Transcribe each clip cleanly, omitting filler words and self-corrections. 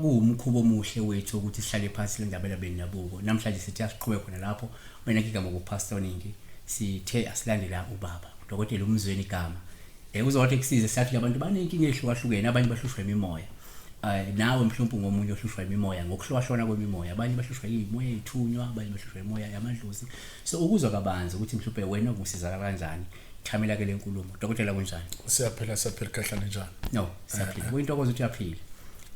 Kuwumkhuba omuhle wethu ukuthi sihlale phansi le ndaba bendabuko. Namhlanje sithi asiqhube khona lapho. Mina igama kuPastor Ningi, sithe asilandela ubaba udokotela uMzweni igama. Uzothi kusize sathi abantu banenkinga ehlukahlukene, abanye bahlushwa imimoya. Nawe mhlawumbe ngomunye ohlushwa imimoya ngokuhlukahlukana kwemimoya, abanye bahlushwa imimoya eyithunywa, abanye bahlushwa imimoya yamadlozi. So ukuzwa kabanzi ukuthi mhlawumbe wena ungusizakala kanjani, thamela ke le nkulumo. Dokotela, kunjani? Siyaphila, siyaphila kahlane, njani? No, siyaphila. Kuyintokozo ukuthi uyaphila.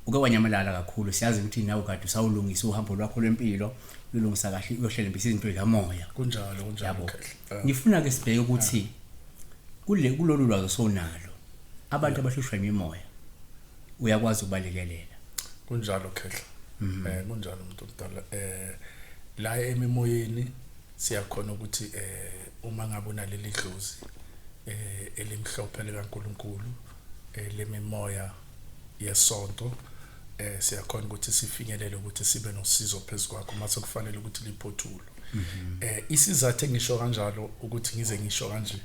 Uke wanyamalala kakhulu, siyazi ukuthi nawe kade usawulungisa uhambo lwakho lwempilo, uyolungisa kahle, uyohlelembisa izinto zikamoya. Kunjalo, kunjalo. Yabo. Khehla. Ngifuna ke sibheke ukuthi kule kulolu lwazi osonalo, abantu abahlushwa imimoya uyakwazi ukubalekelela? Kunjalo khehla. Kunjalo umuntu omdala. La emimoyeni siyakhona ukuthi uma ngabe unaleli dlozi elimhlophe likaNkuluNkulu lemimoya yesonto, siyakhona ukuthi sifinyelele ukuthi sibe nosizo phezukwakho mase kufanele ukuthi liphothulwe. Isizathu engisho kanjalo ukuthi ngize ngisho kanje,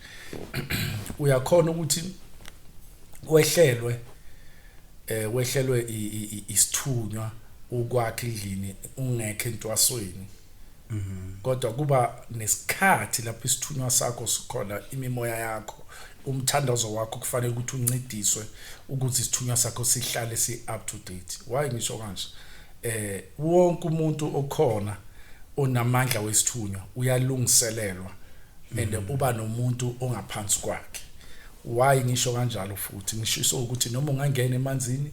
uyakhona ukuthi wehlelwe isithunywa ukwakha endlini ungekho entwasweni, kodwa kuba nesikhathi lapho isithunywa sakho sikhona, imimoya yakho, umthandazo wakho kufanele ukuthi uncediswe ukuthi isithunywa sakho sihlale si up to date. Why ngisho kanje? Wonke umuntu okhona onamandla wesithunywa uyalungiselelwa and uba nomuntu ongaphansi kwakhe. Why ngisho kanjalo futhi? Ngisho ukuthi noma ungangena emanzini,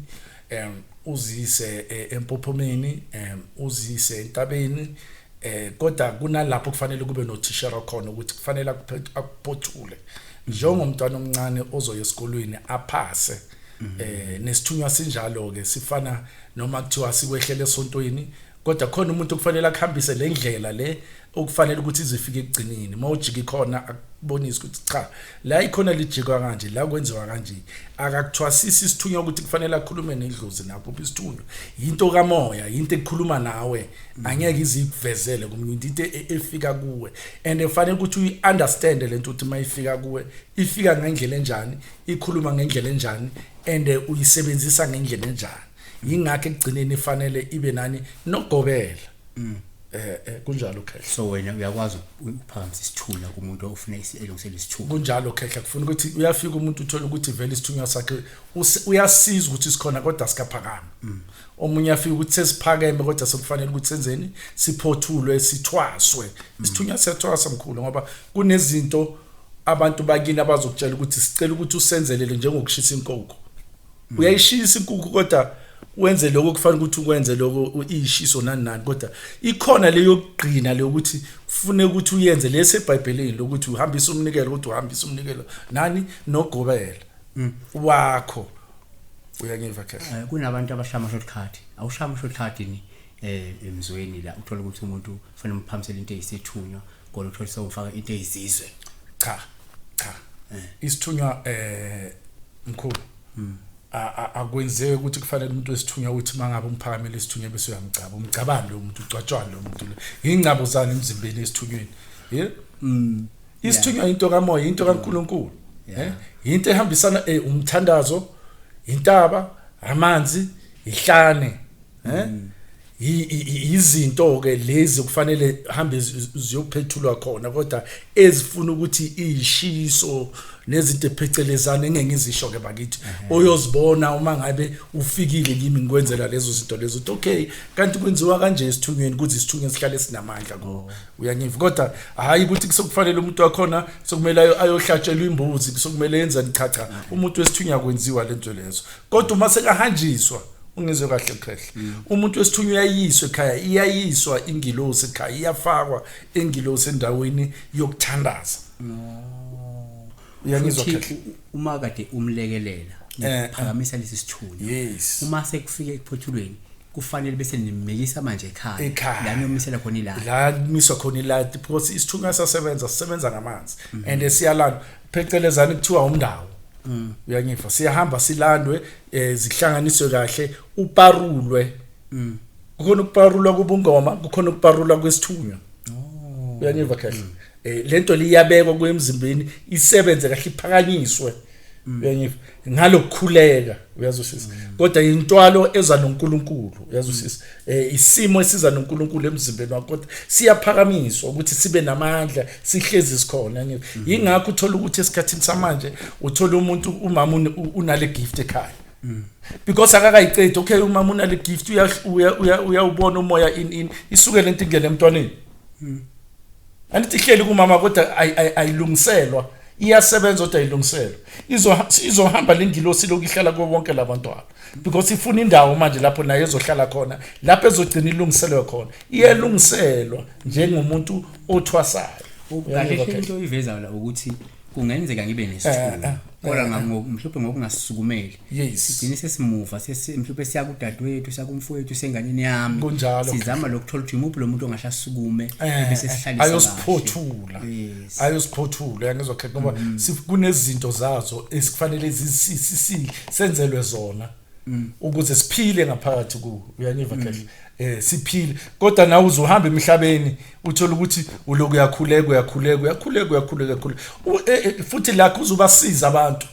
uzise empophomeni, uzise entabeni, kodwa kunalapho kufanele kube nothishera khona ukuthi kufanele akuphothule njengomntwana omncane ozoya esikolweni aphase. Nesithunywa sinjalo ke, sifana noma kuthiwa sikwehlele esontweni, kodwa khona umuntu okufanele akuhambise le ndlela le okufanele ukuthi izifike ekugcineni. Mawujika ikhona akubonisa ukuthi cha, la ikhona lijikwa kanje, la kwenziwa kanje. Akakuthwasisi isithunywa ukuthi kufanele akhulume nedlozi nakho. Isithunywa into kamoya, into ekukhuluma nawe, angeke izikuvezele kumuntu, into efika kuwe and kufanele ukuthi uyi-understand lento ukuthi mayifika kuwe ifika ngendlela enjani, ikhuluma ngendlela enjani and uyisebenzisa ngendlela enjani. Yingakho ekugcineni ifanele ibe nani nogobela. Kunjalo khehla. So wena uyakwazi ukuphakamisa isithunywa kumuntu ofuna elungisele isithunywa? Kunjalo khehla. Kufuna ukuthi uyafika umuntu, uthola ukuthi vele isithunywa sakhe uyasiza ukuthi sikhona kodwa sikaphakama. Omunye afika ukuthi sesiphakeme kodwa sekufanele ukuthi senzeni, siphothulwe, sithwaswe. Isithunywa siyathwasa mkhulu, ngoba kunezinto abantu bakini abazokutshela ukuthi sicela ukuthi usenzelele, njengokushisa inkukhu. Uyayishisa inkukhu kodwa wenze lokho kufanele ukuthi ukwenze lokho, iyishiso nani nani, kodwa ikhona leyo yokugcina le ukuthi kufune ukuthi uyenze lesi eBhayibhelini lokuthi uhambise umnikelo, ukuthi uhambise umnikelo nani nogobela wakho. Uyangiva khehla? Kunabantu abashaya ama-shortcut. Awushaya ama-shortcut ni emzweni la uthola ukuthi umuntu kufanele umphamisele into eyisithunywa, kodwa uthola sewufaka into eyizizwe? Cha, cha, isithunywa mkhulu akwenzeki ukuthi kufanele umuntu wesithunywa ukuthi mangabe umphakamela isithunywa bese uyamgcaba. Umgcabani lo muntu? Ugcwatshwani lo muntu lo? Ingcabo zani emzimbeni esithunyweni? Ye, isithunywa into kamoya, into kaNkuluNkulu. Into ehambisana umthandazo, intaba, amanzi, ihlane, izinto ke lezi kufanele hambe ziyophethulwa khona, kodwa ezifuna ukuthi ishiso nezinto ephecelezana engeke ngizisho ke bakithi, oyozibona uma ngabe ufikile kimi ngikwenzela lezo zinto lezo, uthi okay, kanti kwenziwa kanje esithunyweni ukuthi isithunywa sihlale sinamandla ko. Uyangiva? Kodwa hayi ukuthi kusokufanele umuntu wakhona sokumele ayohlatshelwa imbuzi, sokumele yenzani. Cha, cha, umuntu wesithunywa kwenziwa lento lezo. Kodwa uma sekahanjiswa, ungizwe kahle khehla, umuntu wesithunywa uyayiswa ekhaya, iyayiswa ingilosi ekhaya, iyafakwa ingilosi endaweni yokuthandaza. Uyangizwa Futhi khehla? Uma kade umlekelela phakamisa lesi sithunywa, uma sekufike ekuphothulweni kufanele bese nimikisa manje ekhaya? Ekhaya. La niyomisela khona ilanga. La kumiswa khona ilati, because isithunywa sasebenza, sisebenza ngamanzi and siyalandwa, phecelezana kuthiwa umndawo. Uyangiva? Siyahamba silandwe, zihlanganiswe kahle, uparulwe. Kukhona ukuparulwa kubungoma, kukhona ukuparulwa kwesithunywa. Uyangiva khehla? Lento liyabekwa kwemzimbeni, isebenze kahle, iphakanyiswe. Uyangiva? Ngalokukhuleka, uyazwisisa? Kodwa intwalo eza noNkulunkulu, uyazwisisa? Isimo esiza noNkulunkulu emzimbeni wakho, kodwa siyaphakamiswa ukuthi sibe namandla, sihlezi sikhona, uyangiva? Ingakho uthola ukuthi esikhathini samanje uthola umuntu, umama unale gift ekhaya because akakayicedi. Okay, umama unale gift, uyawubona umoya in isuke lento ingene emntwaneni. Angithi ihleli kumama, kodwa ayilungiselwa. Iyasebenza kodwa ayilungiselwa. Izohamba lengilosi lokhu ihlala kubo bonke labantwana because ifuna indawo manje lapho naye ezohlala khona, lapho ezogcina ilungiselwe khona. Iyalungiselwa njengomuntu othwasayo. Kahle, into iveza la ukuthi kungenzeka ngibe nesithunywa, kodwa mhlawumbe ngokungasisukumeli sigcine sesimuva, mhlawumbe siya kudadewethu, siya kumfowethu, senganeni yami. Kunjalo. Sizama lokuthola ukuthi imuphi lo muntu ongahle asukume bese sihlalisa. Ayosiphothula. Ayosiphothula, uyangizwa khe? Ngoba kunezinto zazo esikufanele senzelwe zona ukuze siphile ngaphakathi kuwo, uyangiva khehle? Siphile, kodwa nawe uzohamba emhlabeni uthola ukuthi uloku uyakhuleka, uyakhuleka, uyakhuleka, uyakhuleka, uyakhuleka. Futhi lakho uzobasiza abantu,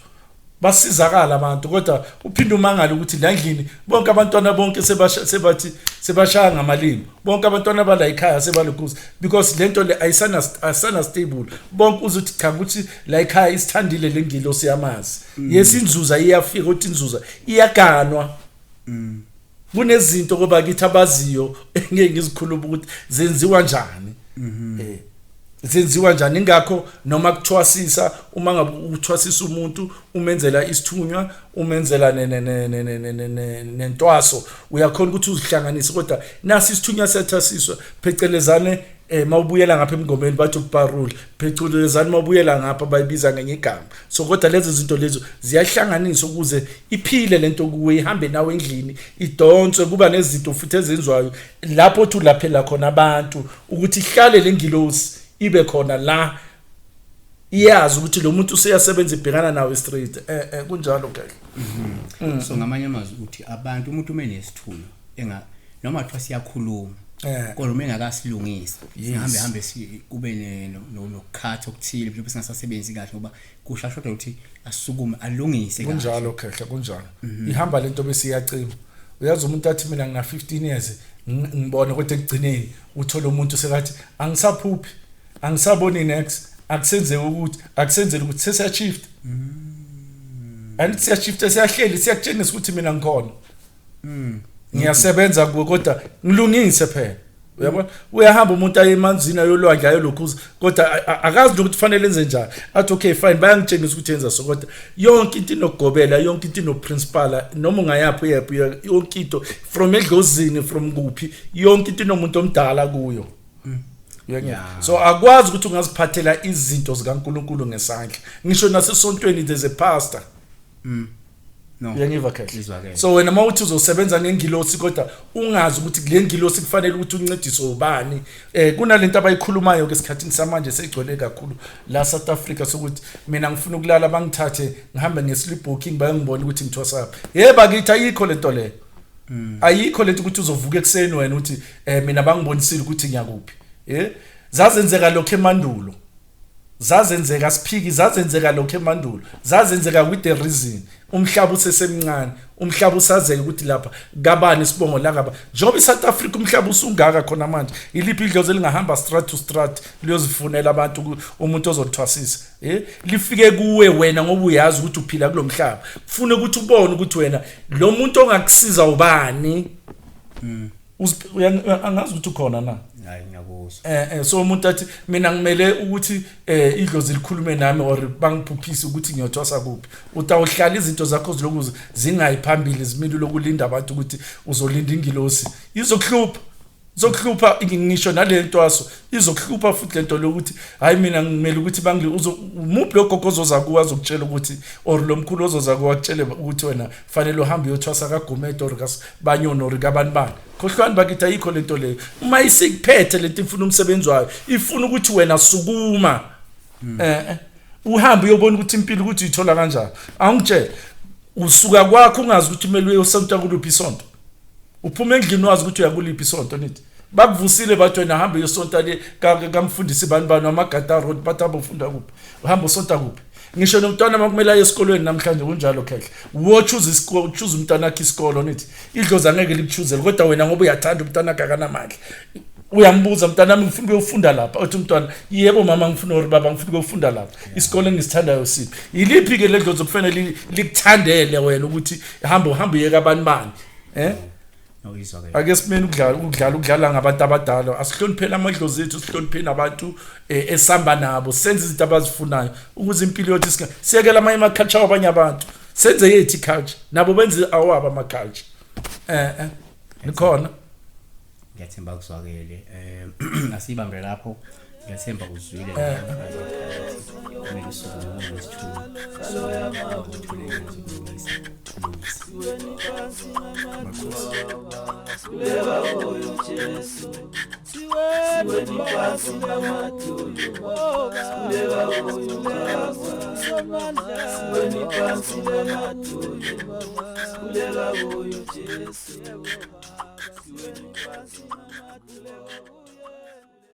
basizakala abantu, kodwa uphinde umangale ukuthi la endlini bonke abantwana bonke sebasha, sebathi sebashaya ngamalimi, bonke abantwana bala ekhaya sebalokhuza because lento le ayisana stable. Bonke uzothi cha, ukuthi la ekhaya isithandile le ngilosi yamazi. Yes, inzuza iyafika, ukuthi inzuza iyaganwa. Kunezinto kuba kithi abaziyo engeke ngizikhuluma ukuthi zenziwa njani, zenziwa njani. Ingakho noma kuthwasisa, uma ngabe uthwasisa umuntu, umenzela isithunywa, umenzela nentwaso, uyakhona ukuthi uzihlanganise. Kodwa nasi isithunywa siyathasiswa, phecelezane mawubuyela ngapha emngomeni bathi ukuparula, phecelezane mawubuyela ngapha bayibiza ngenye igama. So kodwa lezi zinto lezo ziyahlanganiswa ukuze iphile lento kuwe, ihambe nawe endlini, idonswe. Kuba nezinto futhi ezenziwayo lapho othi ulaphela khona abantu ukuthi ihlale lengilosi, ibe khona la, iyazi ukuthi lo muntu useyasebenza, ibhekana nawe straight. Kunjalo ke. So ngamanye amazwi uthi abantu, umuntu uma enesithunywa enga noma kuthiwa siyakhuluma, kodwa uma engakasilungisa, sihambe hambe kube nokukhatha okuthile, mhlawumbe singasasebenzi kahle ngoba kushashoda ukuthi asukume alungise kahle. Kunjalo khehla, kunjalo. Ihamba lento bese iyacima. Uyazi, umuntu athi mina ngina 15 years ngibone, kodwa ekugcineni uthola umuntu sekathi angisaphuphi, angisaboni next, akusenzeki ukuthi, akusenzeli ukuthi sesiya-shift. Angithi siya-shift, siyahleli, siyakutshengisa ukuthi mina ngikhona, ngiyasebenza kuwe, kodwa ngilungise phela, uyabona? Uyahamba umuntu aye emanzini, ayolwandle, ayolokhuza, kodwa akazi nokuthi fanele enze njani. Athi okay fine, bayangitshengisa ukuthi yenza so, kodwa yonke into inokugobela, yonke into inoprincipal. Noma ungayaphi uyephi, yonke into from edlozini, from kuphi, yonke into inomuntu omdala kuyo. Uyangizwa? So akwazi ukuthi ungaziphathela izinto zikaNkuluNkulu ngesandla. Ngisho nasesontweni there's a pastor. No. Uyangiva kahle? Izwakele. So wena mawuthi uzosebenza ngengilosi kodwa ungazi ukuthi kule ngilosi kufanele ukuthi uncediswe ubani. Kunalento abayikhulumayo ke esikhathini samanje seyigcwele kakhulu la South Africa, sokuthi mina ngifuna ukulala bangithathe ngihambe nge-sleepwalking, bayangibona ukuthi ngithwasaphi. Yebo akithi, ayikho lento leyo. Ayikho lento ukuthi uzovuka ekuseni wena uthi mina bangibonisile ukuthi ngiyakuphi. Zazenzeka lokho emandulo. Zazenzeka, siphiki, zazenzeka lokho emandulo, zazenzeka with the reason umhlaba usesemncane, umhlaba usazeka ukuthi lapha kabani isibongo la kaba. Njengoba iSouth Africa umhlaba usungaka khona manje, iliphi idlozi elingahamba strat to strat liyozifunela abantu umuntu ozothwasisa, lifike kuwe wena ngoba uyazi ukuthi uphila kulomhlaba, kufuna ukuthi ubone ukuthi wena lo muntu ongakusiza ubani. Angazi ukuthi ukhona na. Hayi, ngiyakuzwa. So umuntu athi mina ngimele ukuthi idlozi likhulume nami or bangiphuphise ukuthi ngiyothwasa kuphi, utawuhlala izinto zakho ziloku zingayi phambili, zimile lokulinda abantu ukuthi uzolinda ingilosi. Izokuhlupha, izokuhlupha. Ngisho nale ntwaso izokuhlupha futhi lento lokuthi hayi, mina ngimele ukuthi bangili uzo umuphi lo gogo ozoza kuwe azokutshela ukuthi, or lo mkhulu ozoza kuwe akutshele ukuthi wena fanele uhambe uyothwasa kaGumede or kaSibanyoni or kabani bani. Khohlwani bakithi, ayikho lento leyo. Uma isikuphethe lento, ifuna umsebenzi wayo, ifuna ukuthi wena sukuma, uhambe uyobona ukuthi impilo ukuthi uyithola kanjani. Awungitshele, usuka kwakho ungazi ukuthi kumele uyosonta kuluphi isonto, uphuma endlini wazi ukuthi uyakuliphi isonto, nithi bakuvusile bathi wena hamba uyosonta le kamfundisi bani bani wamagata road, bathi hamba ufunda kuphi, uhamba usonta kuphi. Ngisho nomntwana makumele aye esikolweni namhlanje kunjalo khehle, wo choose isikolo, choose umntwana wakhe isikolo, nithi idlozi angeke likuchoosele, kodwa wena ngoba uyathanda umntwana wakhe akanamandla, uyambuza, mntwana wami, ngifuna ukuyofunda lapha. Uthi umntwana, yebo mama, ngifuna, or baba, ngifuna ukuyofunda lapha, isikole engisithandayo siphi? Yiliphi-ke le dlozi okufanele likuthandele wena ukuthi hamba, uhambe uyeke abantu bani, eh? Nokuyizwa ke. Ake simeni ukudlala ngabantu abadala. Asihlonipheni amadlozi ethu, sihlonipheni abantu esihamba nabo, senze izinto abazifunayo ukuze impilo yethu siyekele amanye ama-culture wabanye abantu, senze yethu i-culture, nabo benze awabo ama-culture. Nikhona. Ngiyathemba kuzwakele. Asibambe lapho. Ngiyathemba uzwile kumele usukume nesithunywa uthole ukulungisa ulungisa. Siweni phansi ngamadolo, sikhuleka kuyo Baba. Siweni phansi ngamadolo, sikhuleka kuyo Jesu. Siweni phansi.